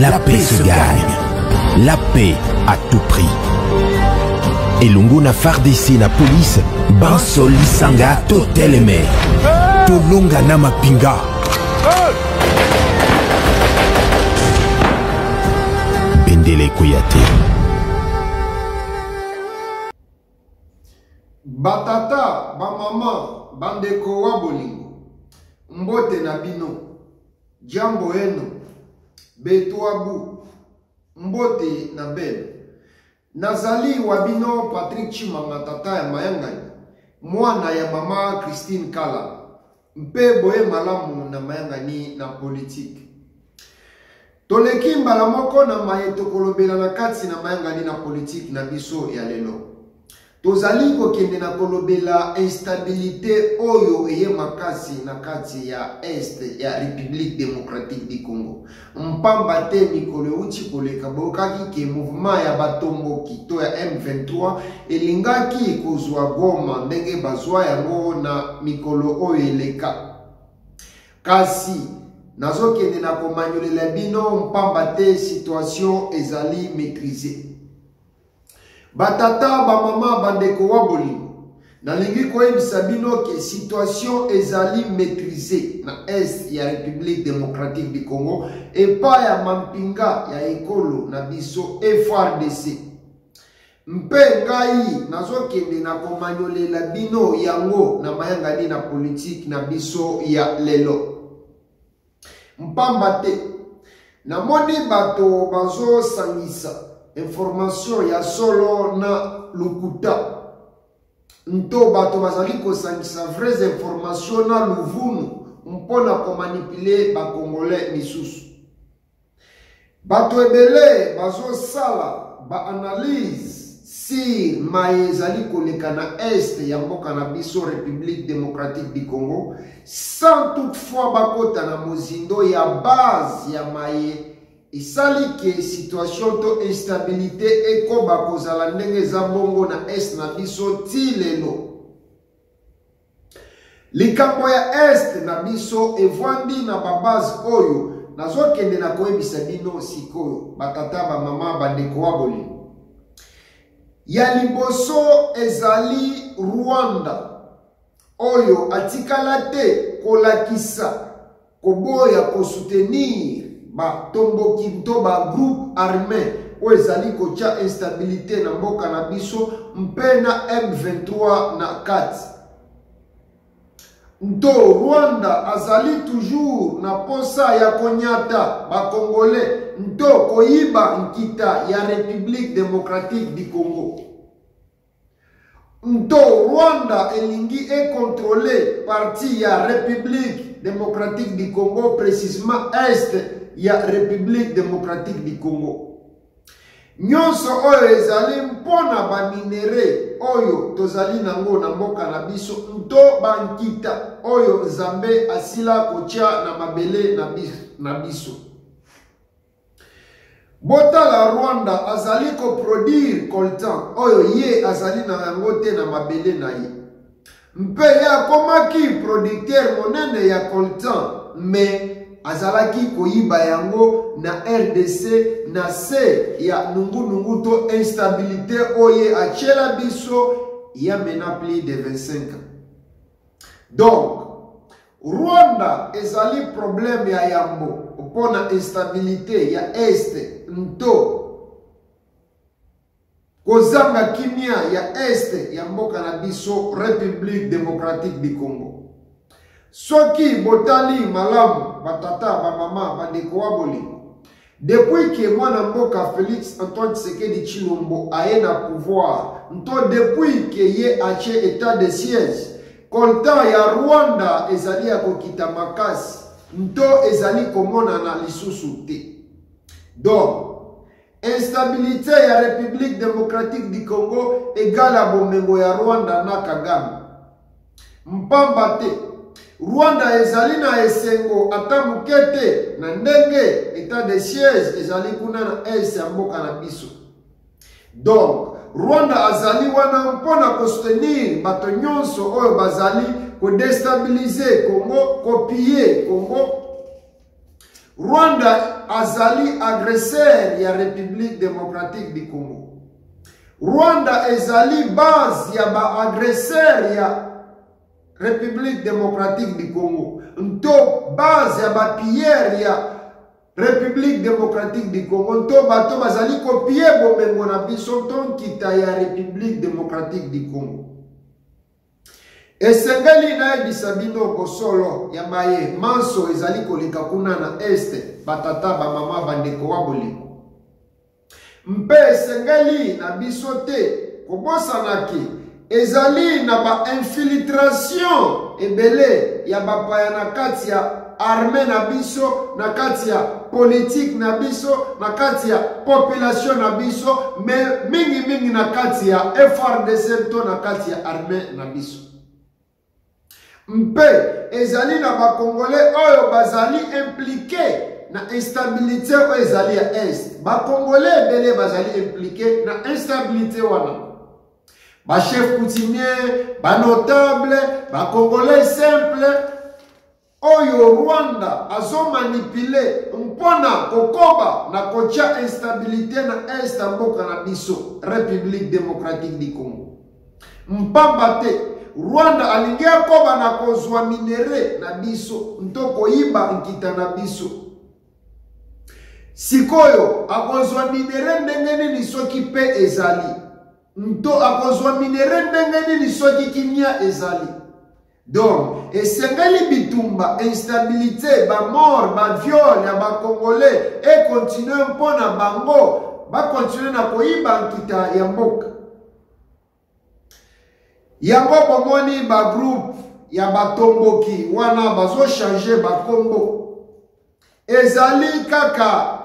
La paix se gagne. La paix à tout prix. Elongo na FARDC na police, banso lisanga toteleme. Tolonga na mapinga. Bendele ekweya te. Batata, bamama, bandeko wa bolingo, mbote na bino. Jambo eno, betuabu, mbote na beno. Nazali wa bino Patrick Tshimanga, tata ya mayangani, mwana ya mama Christine Kala, mpe boye malamu na mayangani na politike. Toleki mbala moko na maye tokolobela na kati na mayangani na politike na biso ya lelo. Tozali kokende na kolobela instabilite oyo eye makasi na kati ya Est ya Republique Democratique du Congo. Mpamba te mikolo euti koleka boyokaki ke mouvement ya batomboki to ya M23 elingaki kozwa Goma ndenge bazwa yango na mikolo oyo eleka. Kasi nazokende na komanyolela bino mpamba te situation ezali maitrise. Batata, bamama, bandeko wa bolingo, nalingi koyebisa bino ke situation ezali maitrise na est ya Republique Democratique du Congo epai ya mampinga ya ekolo na biso FARDC. Mpe ngai nazokende na komanyolela bino yango na mayangani na politike na biso ya lelo. Mpamba te namoni bato bazosangisa information ya solo na lokuta, nto bato bazali kosangisa vraies information na luvunu mpo na komanipule bakongolais misusu. Bato ebele bazosala ba analyse sur maye ezali koleka na est ya mboka na biso Republique Democratique du Congo sans toutefois bakota na mozindo ya base ya maye esali ke situation to instabilité ekoba kozala ndenge eza bongo na est na biso ti lelo. Likambo ya est na biso evwandi na ba base oyo nazokende na koyebisa bino sikoyo, batata, bamama, bandeko wa bolingo. Ya liboso ezali Rwanda oyo atikala te kolakisa koboya ko soutenir ba tomboki nto ba groupe arme oyo ezali kotya instabilite na mboka na biso mpe na M23 na kati. Nto Rwanda azali toujours na posa ya konyata ba Congolais nto koyiba nkita ya Republique Democratique du Congo. Nto Rwanda elingi e contrôler partie ya République démocratique du Congo, précisément est ya République démocratique du Congo. Nyonso oyo ezali mpo na baminere oyo tozali nango na mboka na biso nto bankita oyo Nzambe asila kotya na mabele na biso. Botala Rwanda azali ko produire coltan oyo ye azali na yango te na mabele na ye. Mpe ye akomaki producteur monene ya coltan mais azalaki koyiba yango na RDC na se ya nungunungu to instabilité oyo ye atiela biso ya mena plus de 25 ans. Donc, Rwanda ezali problème ya yambo mpo na instabilité ya Est nto kozanga kimia ya Est ya mboka na biso République démocratique du Congo. Soki botali malamu batata, bamama, bandeko wa bolingo, Depuis que mwana mboka Felix Antoine Tshisekedi Tshilombo aye na pouvoir, nto depuis que ye atie etat de siège, coltan ya Rwanda ezali ya kokita makasi, nto ezali komonana lisusu te. Donc, instabilité ya République démocratique du Congo égale à bomengo ya Rwanda na Kagame. Mpamba te, Rwanda ezali na esengo ata moke te na ndenge etat de siège ezali kuna na est ya mboka na biso. Donc, Rwanda azali wana mpo na kosoutenir bato nyonso oyo bazali kodestabilize Congo, kopille Congo. Rwanda azali agresseur ya République démocratique du Congo. Rwanda ezali base ya ba agresseur ya République démocratique du Congo. Nto base ya ba pilleur ya République démocratique du Congo. Nto bato bazali kopie bomengo na biso nto nkita ya République démocratique du Congo. Esengeli nayebisa bino bosolo ya maye manso ezali koleka kuna na Est, batata, bamama, bandeko wa bolingo. Mpe esengeli na biso te kobosana ke ezali na ba infiltration ebele ya bapaya na kati ya armee na biso, na kati ya politique na biso, na kati ya population na biso, mais mingi mingi na kati ya FARDC to na kati ya armee na biso. Mpe ezali na ba Congolais oyo bazali impliqué na instabilité oyo ezali ya Est. Ba Congolais ebele bazali impliqué na instabilité wana. Ba chef coutumier, ba notable, ba Congolais simple oyo Rwanda azo manipuler mpona kokoba na kotia instabilité na Est ya mboka na biso, République démocratique du Congo. Mpamba te Rwanda alingi akoba na kozwa minere na biso nto koyiba nkita na biso. Sikoyo akozwa minere ndenge nini soki pe ezali? Nto akozwa minere ndenge nini soki kimia ezali? Donc, esengeli bitumba, instabilité, ba mort, ba viol ya ba Congolais e continuer mpo na bango ba continuer na koyiba nkita ya mboka. Yango bomoni ba groupe ya batomboki wana bazo changer ba kombo. Ezali kaka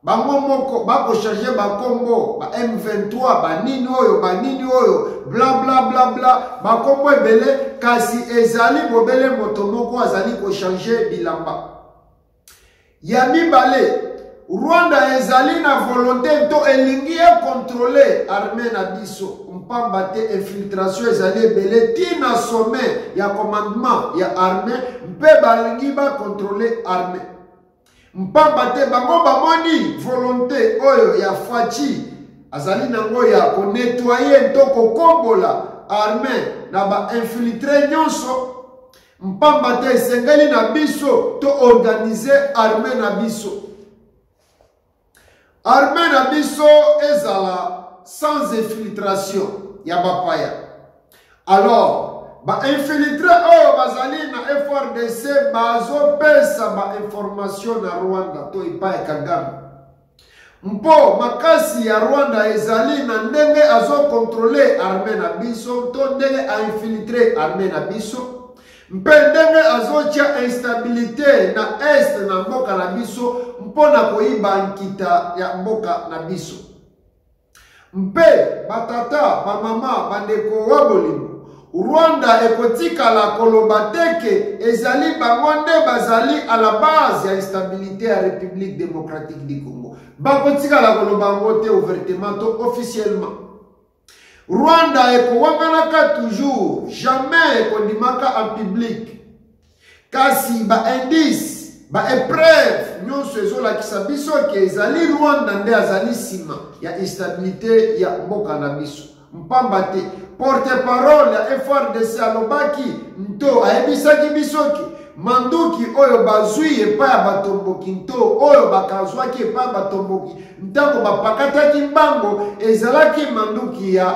bango moko bakochange bakombo ba M23 banini oyo banini oyo bla bla bla bla bakombo ebele, kasi ezali bobele moto moko azali kochange bilamba. Ya mibale, Rwanda ezali na volonté to elingi ekontrole armée na biso, mpamba te infiltration ezali ebele ti na sommet ya commandement ya armée, mpe balingi bakontrole armée. Mpamba te bango bamoni volonté oyo ya Fatshi azali nango ya konettoyer to kokombola armée na ba infiltré nyonso. Mpamba te esengeli na biso to organiser armée na biso. Armée na biso ezala sans infiltration ya bapaya. Alors, ba infiltré oyo bazali na FARDC bazopesa ba information na Rwanda to epai ya Kagame. Mpo makasi ya Rwanda ezali na ndenge azokontrole armée na biso to ndenge ainfiltre armée na biso mpe ndenge azotia instabilité na est na mboka na biso mpo na koyiba nkita ya mboka na biso. Mpe batata, bamama, bandeko wa bolingo, Rwanda ekotikala koloba te ke ezali bango nde bazali à la base ya instabilité ya République démocratique du Congo. Bakotikala koloba yango te ouvertement to officiellement. Rwanda ekowanganaka toujours, jamais ekondimaka en public. Kasi ba indice, ba épreuve nyonso ezolakisa biso ke ezali Rwanda nde azali nsima ya instabilité ya mboka na biso. Mpamba te porte-parole ya FARDC alobaki nto ayebisaki biso ke manduki oyo bazwi epai ya batomboki nto oyo bakazwaki epai ya batomboki ntango bapakataki mbango ezalaki manduki ya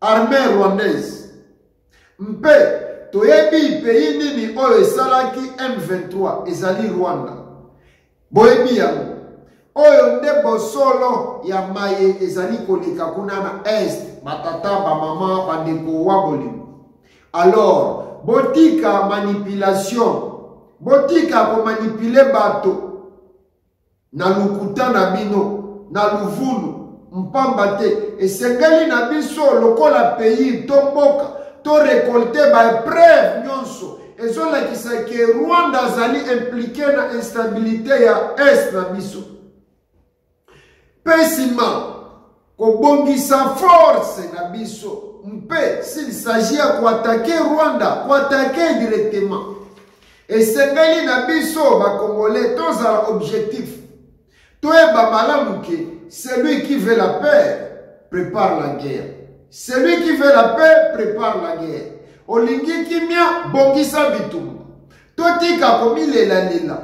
armée rwandaise. Mpe toyebi pays nini oyo esalaki M23, ezali Rwanda. Boyebi yango. Oyo nde bosolo ya maye ezali koleka kuna na Est, batata, bamama, bandeko wa bolingo. Alors, botika manipulation, botika komanipule bato na lokuta na bino, na luvunu, mpamba te esengeli na biso lokola pays to mboka to récolter ba épreuve nyonso ezolakisa ke Rwanda azali impliqué na instabilité ya Est na biso. Mpe nsima kobongisa force na biso, mpe s'il s'agit ya koatake Rwanda, koatake directement. Esengeli na biso ba Congolais tozala objectif. Toyeba malamu ke celui qui veut la paix prépare la guerre. Celui qui veut la paix prépare la guerre. Olingi kimia, bongisa bitumba. Totika komilelalela,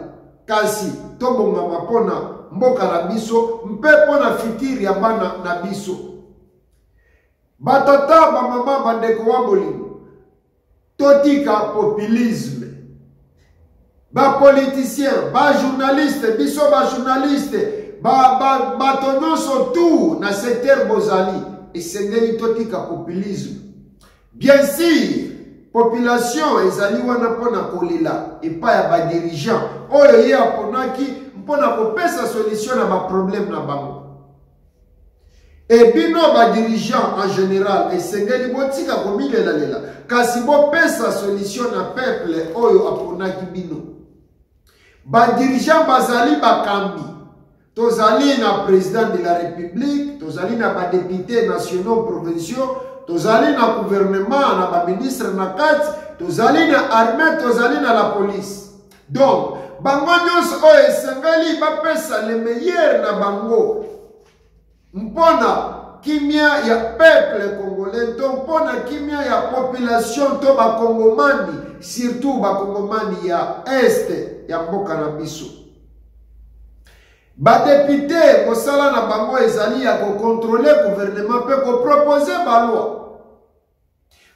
kasi tobongama mpo na mboka na biso mpe mpo na futur ya bana na biso. Batata, bamama, bandeko wa bolingo, totika populisme. Ba politiciens, ba journalistes, biso ba journalistes, ba, ba, bato nyonso tout na secteur bozali, esengeli totika populisme. Bien sûr, population ezali wana mpo na kolela epai ya ba dirigeants oyo ye aponaki mpo na kopesa solution na ba problèmes na bango. E bino ba dirigeants en général, esengeli botika komilelalela, kasi bopesa solution na peuple oyo aponaki bino. Ba dirigeants bazali bakambi. Tozali na président de la République, tozali na ba députés nationaux, provinciaux, tozali na gouvernement, na ba ministres na kati, tozali na armée, tozali na la police. Donc bango nyonso oyo esengeli bapesa le meilleur na bango mpona kimia ya peuple congolais to mpona kimia ya population to bakongomani, surtout bakongomani ya est ya mboka na biso. Ba députés, mosala na bango ezali ya kocontrôler gouvernement mpe koproposer ba lois,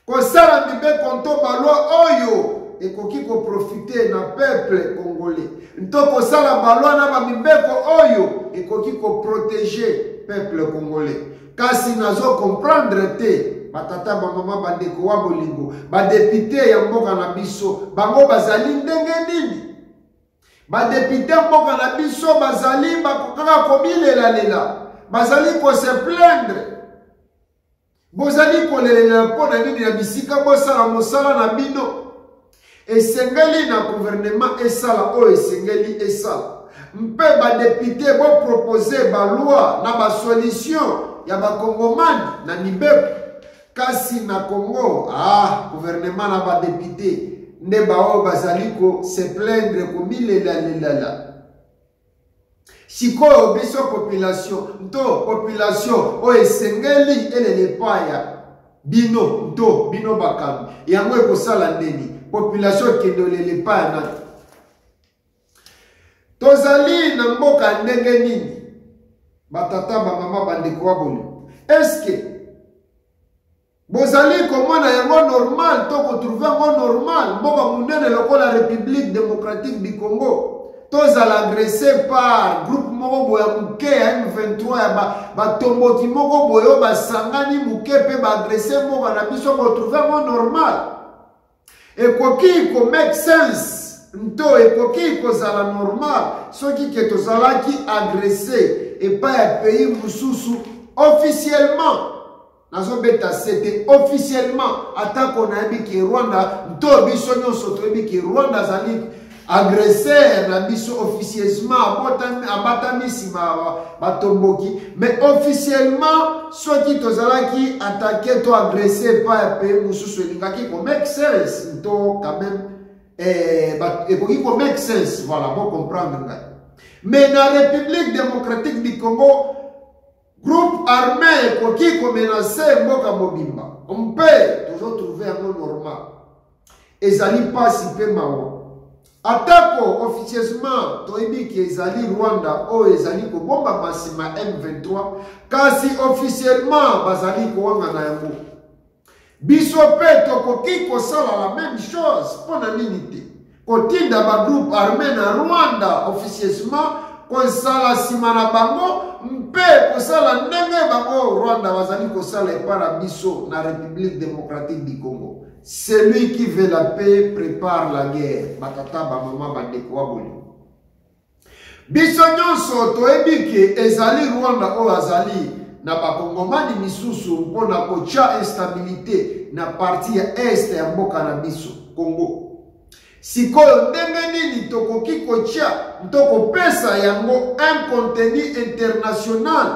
kosala mibeko nto ba lois oyo ekoki koprofiter na peuple congolais, nto kosala ba lois na bamibeko oyo ekoki koprotéger peuple congolais. Kasi nazo comprendre te, batata, bamama, bandeko wa bolingo, ba députés ya mboka na biso, bango bazali ndenge nini? Ba députés mboka na biso bazali kaka komilelalela, bazali kose plaindre. Bozali kolelela mpo na nini na bisika bosala mosala na bino? Esengeli na gouvernement esala oyo esengeli esala, mpe ba députés boproposer ba lois na ba solutions ya bakongomani na mibeko. Kasi na Congo, gouvernement na ba députés nde baoyo bazali kose plaindre, komilelalela. Sikoyo biso population, nto population oyo esengeli elela epai ya bino, nto bino bakambi, yango ekosala ndeni? Population ekende olela epai ya nani? Tozali na mboka ndenge nini, batata, bamama, bandeko wa bolingo? Eske bozali komona yango normal to kotrouver yango normal, mboka monene lokola République démocratique du Congo tozala agressé par groupe moko boye ya moke ya M23, ya batomboki moko boye oyo basangani moke mpe baagresser mboka na biso? Botrouver yango normal? Ekoki komake sense nto ekoki kozala normal soki ke tozalaki agressé epai ya pays mosusu officiellement? Nazobeta sete officiellement, atako nayebi ke Rwanda, nto biso nyonso toyebi ke Rwanda azali agresseur na biso officieusement, abatami nsima batomboki. Mais officiellement, soki tozalaki attaqué to agressé epai ya pays mosusu, elingaki komake sense nto quand même ekoki komake sense. Voilà, bocomprendre ngai. Mais na République démocratique du Congo, groupe armé ekoki komenacer mboka mobimba mpe tozotrouver yango normal. Ezali mpasi mpe mawa. Atako officieusement toyebi ke ezali Rwanda oyo ezali kobombama nsima M23, kasi officiellement bazali kowanga na yango. Biso mpe tokoki kosala la même chose. Mpo na nini te kotinda ba groupes armés na Rwanda officieusement, kosala nsima na bango mpe kosala ndenge bango Rwanda bazali kosala epai na biso na République démocratique du Congo? Celui qui veut la paix prépare la guerre. Batata, bamama, bandeko wa bolingo, biso nyonso toyebi ke ezali Rwanda oyo azali na bakongomani misusu mpona kotya instabilité na partie ya est ya mboka na biso Congo. Sikoyo ndenge nini tokoki kotya nto kopesa yango un contenu international?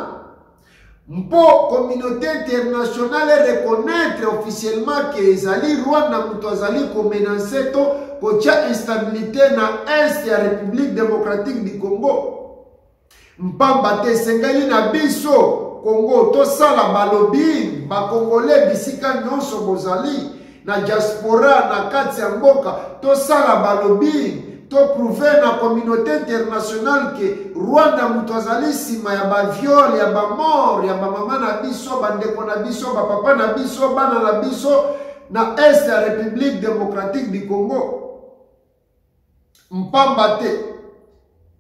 Mpo communauté internationale reconnaître officiellement que ezali Rwanda moto azali komenance to kotia instabilité na est ya République démocratique du Congo. Mpamba te esengeli na biso Congo tosala balobi bakongole bisika nyonso bozali na diaspora na kati ya mboka tosala balobi to prouver na communauté internationale ke Rwanda moto azali nsima ya baviole ya bamort ya bamama na biso bandeko na biso bapapa na biso bana na biso na est ya République démocratique du Congo. Mpamba te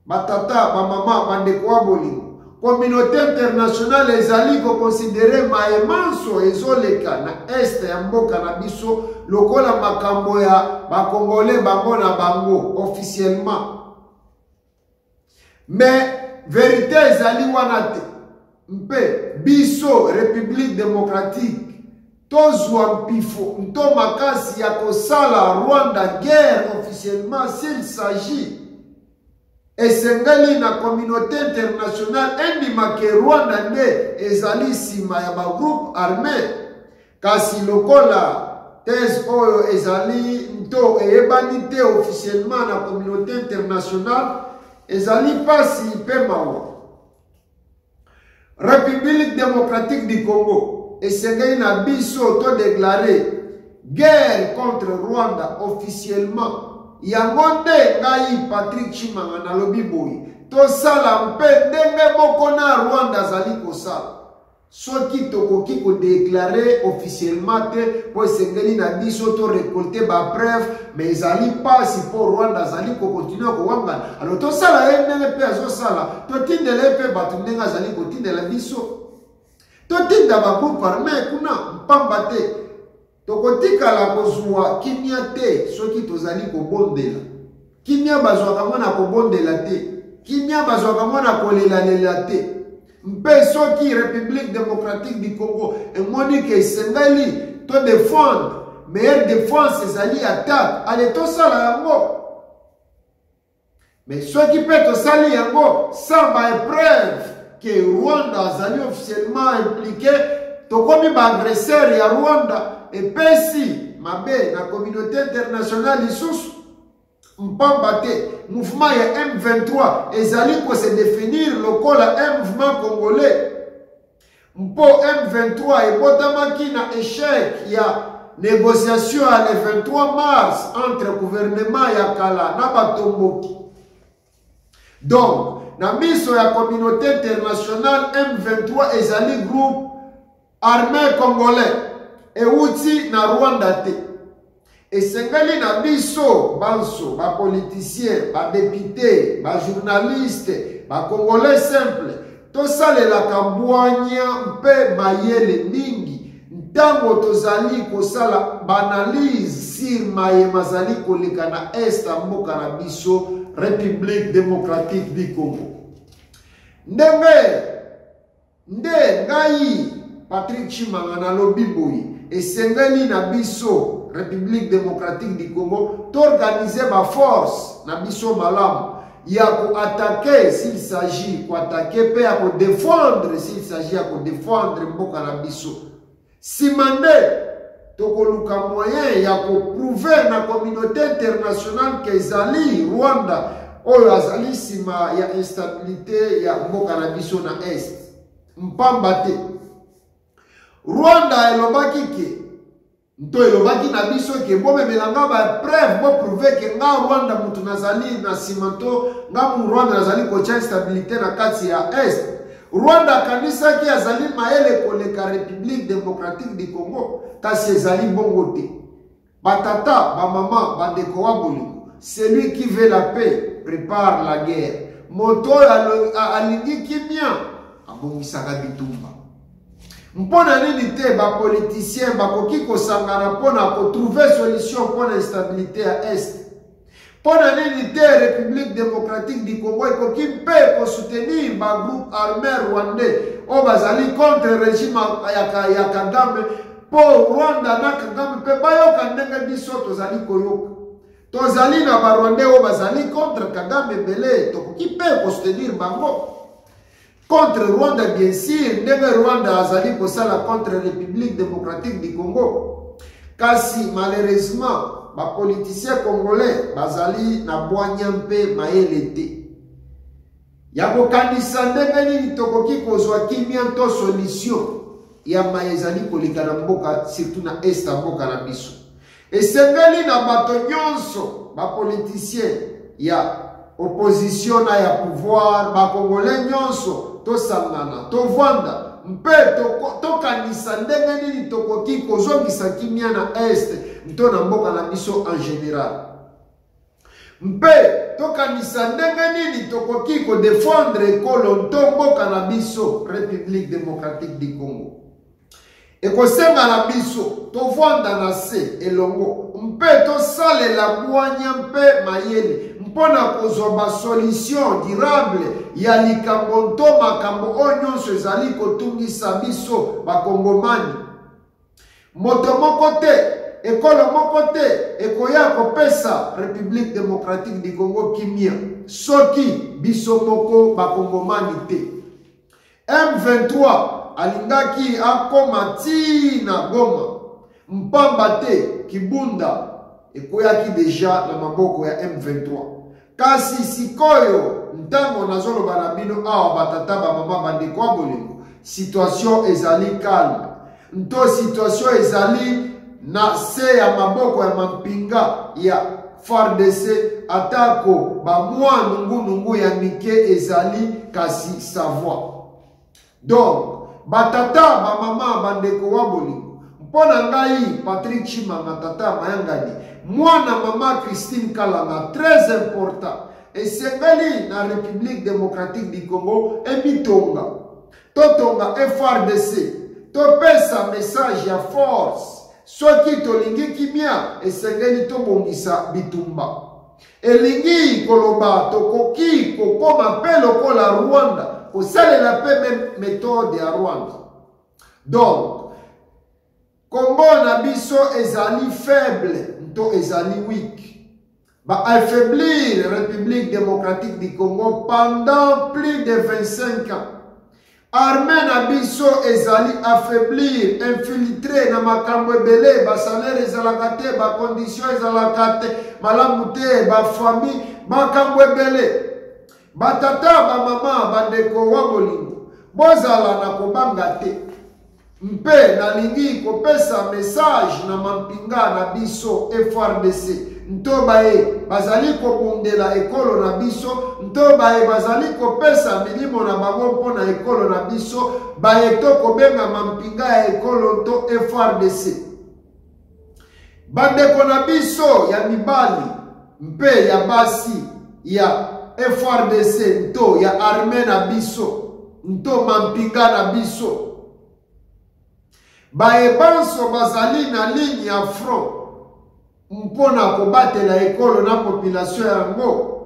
batata bamama bandeko ya bolingo communauté internationale ezali kokonsidere maye manso ezoleka na este ya mboka na biso lokola makambo ya bakongole bango na bango officiellement. Mais verite ezali wana te. Mpe biso République démocratique tozwa mpifo nto makasi ya kosala Rwanda guerre officiellement s'il s'agit. Esengeli na communauté internationale endima ke Rwanda nde ezali nsima ya bagroupe armé. Kasi lokola thèse oyo ezali nto eyebani te officiellement na communauté internationale, ezali mpasi mpe mawa. République démocratique du Congo esengeli na biso to déclarer guerre contre Rwanda officiellement. Yango nde ngai Patrick Tshimanga nalobi boye, tosala mpe ndenge moko na Rwanda azali kosala. Soki tokoki kodeklare officiellement te mpo esengeli na biso to récolter ba preuve, mais ezali mpasi mpo Rwanda azali kokontinue kowangana. Alors tosala ye ndenge mpe azosala, totindela ye mpe bato ndenge azali kotindela biso, totinda ba groupe armé kuna, mpamba te tokotikala kozwa kimia te soki tozali kobondela. Kimia bazwaka ngo na kobondela te, kimia bazwaka ngo na kolelalela te. Mpe soki République démocratique du Congo emoni ke esengeli to défendre, meilleure défense ezali attaque, ale tosala yango. Mais soki mpe tosali yango sans ba épreuve ke Rwanda azali officiellement impliqué, tokomi ba agresseur ya Rwanda, epesi mabe na communauté internationale lisusu. Mpamba te mouvement ya M23 ezali ko se définir lokola un mouvement congolais. Mpo M23 ebotamaki na échec ya négociation ya le 23 mars entre gouvernement ya kala na batomboki. Donc, na miso ya communauté internationale, M23 ezali groupe armé congolais euti na Rwanda te. Esengeli na biso banso, ba politiciens, ba députés, ba journalistes, ba congolais simple, tosalelaka bwanya mpe mayele mingi ntango tozali kosala ba-analyse sur maye mazali koleka na est ya mboka na biso République démocratique du Congo. Ndenge nde ngai Patrick Tshimanga nalobi boye, esengeli na biso République démocratique du Congo toorganize ba force na biso malamu ya koattaquer s'il s'agit koattaquer mpe ya kodefendre s'il s'agit ya kodefendre mboka na biso. Nsima nde tokoluka moyen ya koprouver na communauté internationale ke ezali Rwanda oyo azali nsima ya instabilité ya mboka na biso na est. Mpamba te Rwanda elobaki ke nto elobaki na biso ke bomemela nga ba preuve, boprouve ke nga Rwanda mutu nazali na nsima to nga mu Rwanda nazali kotia instabilité na kati ya est. Rwanda akanisaki azali mayele koleka République démocratique du Congo, kasi ezali bongo te. Batata, bamama, bandeko wa bolingo, celui qui veut la paix prépare la guerre. Moto oyo alingi kimia abongisaka bitumba. Mpo na nini te bapoliticien bakoki kosangana mpo na kotrouve solution mpo na instabilité ya est? Mpo na nini te République démocratique du Congo ekoki mpe kosoutenir bagroupe armé rwandais oyo bazali contre régime ya Kagame, mpo Rwanda na Kagame mpe bayoka ndenge biso tozali koyoka? Tozali na barwandais oyo bazali contre Kagame ebele, tokoki mpe kosoutenir bango. Contre Rwanda bien sûr, ndenge Rwanda azali kosala contre République démocratique du Congo. Kasi malheureusement, ba politiciens congolais bazali na bwanya mpe mayele te ya kokanisa ndenge nini tokoki kozwa kimia to solution ya maye ezali koleka na mboka, surtout na est ya mboka na biso. Esengeli na bato nyonso, ba politiciens ya opposition na ya pouvoir, ba congolais nyonso tosangana, tovanda mpe tokanisa ndenge nini tokoki kozongisa kimia na est nto na mboka na biso en general. Mpe tokanisa ndenge nini tokoki kodefendre ekolo nto mboka na biso République démocratique du Congo. Ekosenga na biso tovanda na se elongo mpe tosalela bwanya mpe mayele mpo na kozwa basolution durable ya likambo nto makambo oyo nyonso ezali kotungisa biso bakongomani. Moto moko te, ekolo moko te ekoya kopesa Republique démocratique du Congo kimia soki biso moko bakongomani te. M23 alingaki akoma ti na Goma mpamba te Kibunda ekweyaki deja na maboko ya M23. Kasi sikoyo ntango nazoloba na bino awa, batata, bamama, bandeko ya bolingo, situation ezali calme nto situation ezali na se ya maboko ya mampinga ya FARDC, atako bamwa nungunungu ya mike ezali, kasi savoir. Donc batata, bamama, bandeko wa bolingo, mpo na ngai Patrick Tshimanga, tata Mayangani, mwana mama Christine Kalanga, très important, esengeli na République démocratique du Congo emitonga, totonga FARDC, topesa message ya force. Soki tolingi kimia, esengeli tobongisa bitumba. Elingi koloba tokoki kokoma mpe lokola Rwanda, kosalela mpe meme methode ya Rwanda. Donc Congo na biso ezali faible nto ezali weak. Ba affaiblir République démocratique du Congo pendant plus de 25 ans. Armée na biso ezali affaiblir, infiltré na makambo ebele, ba salaire ezalaka te, ba condition ezalaka te, malamu te, ba famille, makambo ebele. Batata, ba mama, bandeko wa bolingo, bozala na kobanga te. Mpe nalingi kopesa message na mampinga na biso FARDC nto baye bazali kobundela ekolo na biso, nto baye bazali kopesa milimo na bango mpo na ekolo na biso, baye to kobenga mampinga ya ekolo nto FARDC. Bandeko na biso ya mibali mpe ya basi ya FARDC nto ya armée na biso nto mampinga na biso, baye banso bazali na ligne ya front mpo na kobatela ekolo na population yango,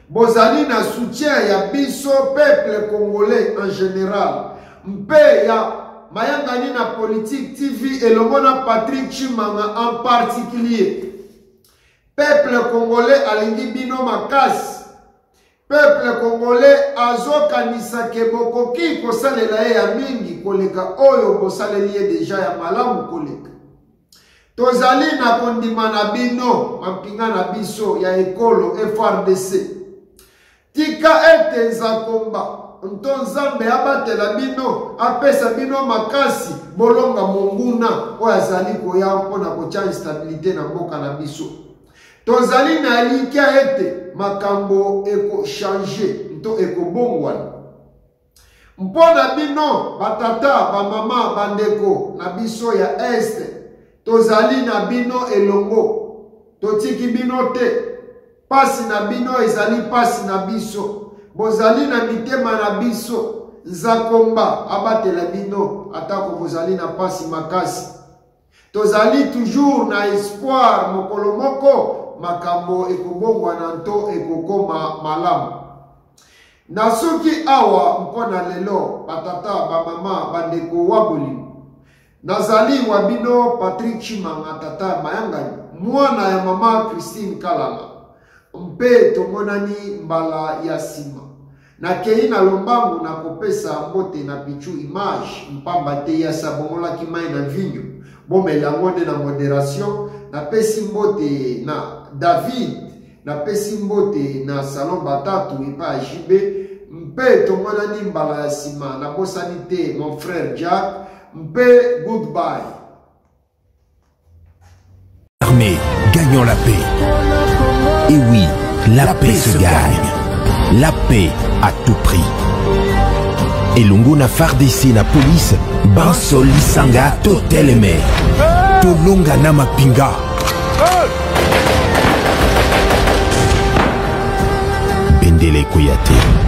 bozali na soutien ya biso peuple congolais en général mpe ya Mayangani na Politique TV elongo na Patrick Tshimanga en particulier. Peuple congolais alingi bino makasi. Peuple congolais azokanisa ke bokoki kosalela ye ya mingi koleka oyo bosaleli ye deja ya malamu koleka. Tozali na kondima na bino, mampinga na biso ya ekolo FARDC. Tika ete Nzakomba nto Nzambe abatela bino, apesa bino makasi, bolonga monguna oyo azali koya mpo na kotya instabilite na mboka na biso. Tozali na elikya ete makambo ekochange nto ekobongwana. Mpo na bino batata, bamama, bandeko na biso ya Est, tozali na bino elongo, totiki bino te. Pasi na bino ezali pasi na biso, bozali na mitema na biso. Nzakomba abatela bino atako bozali na pasi makasi. Tozali toujours na espoir mokolo moko makambo ekobongwana nto ekokoma malamu. Nasuki awa mpo na lelo, batata, bamama, bandeko wa bolingo. Nazali wa bino Patrick Tshimanga, tata Mayangani, mwana ya mama Christine Kalala. Mpe tomonani mbala ya nsima. Nakei na lombangu na kopesa mbote na Pichu Image, mpamba te ye asi abongolaki mai na vinyo. Bomela yango nde na moderation. Napesi mbote na David, napesi mbote na Salon Batatu epai ya JB, mpe tomonani mbala ya nsima. Nabosani te mon frère Jack, mpe goodbye. Armée, gagnons la paix. Et oui, la paix se gagne. La paix à tout prix. Elongo na FARDC na police, banso lisanga toteleme. Tolonga na mapinga. Bendele ekweya te.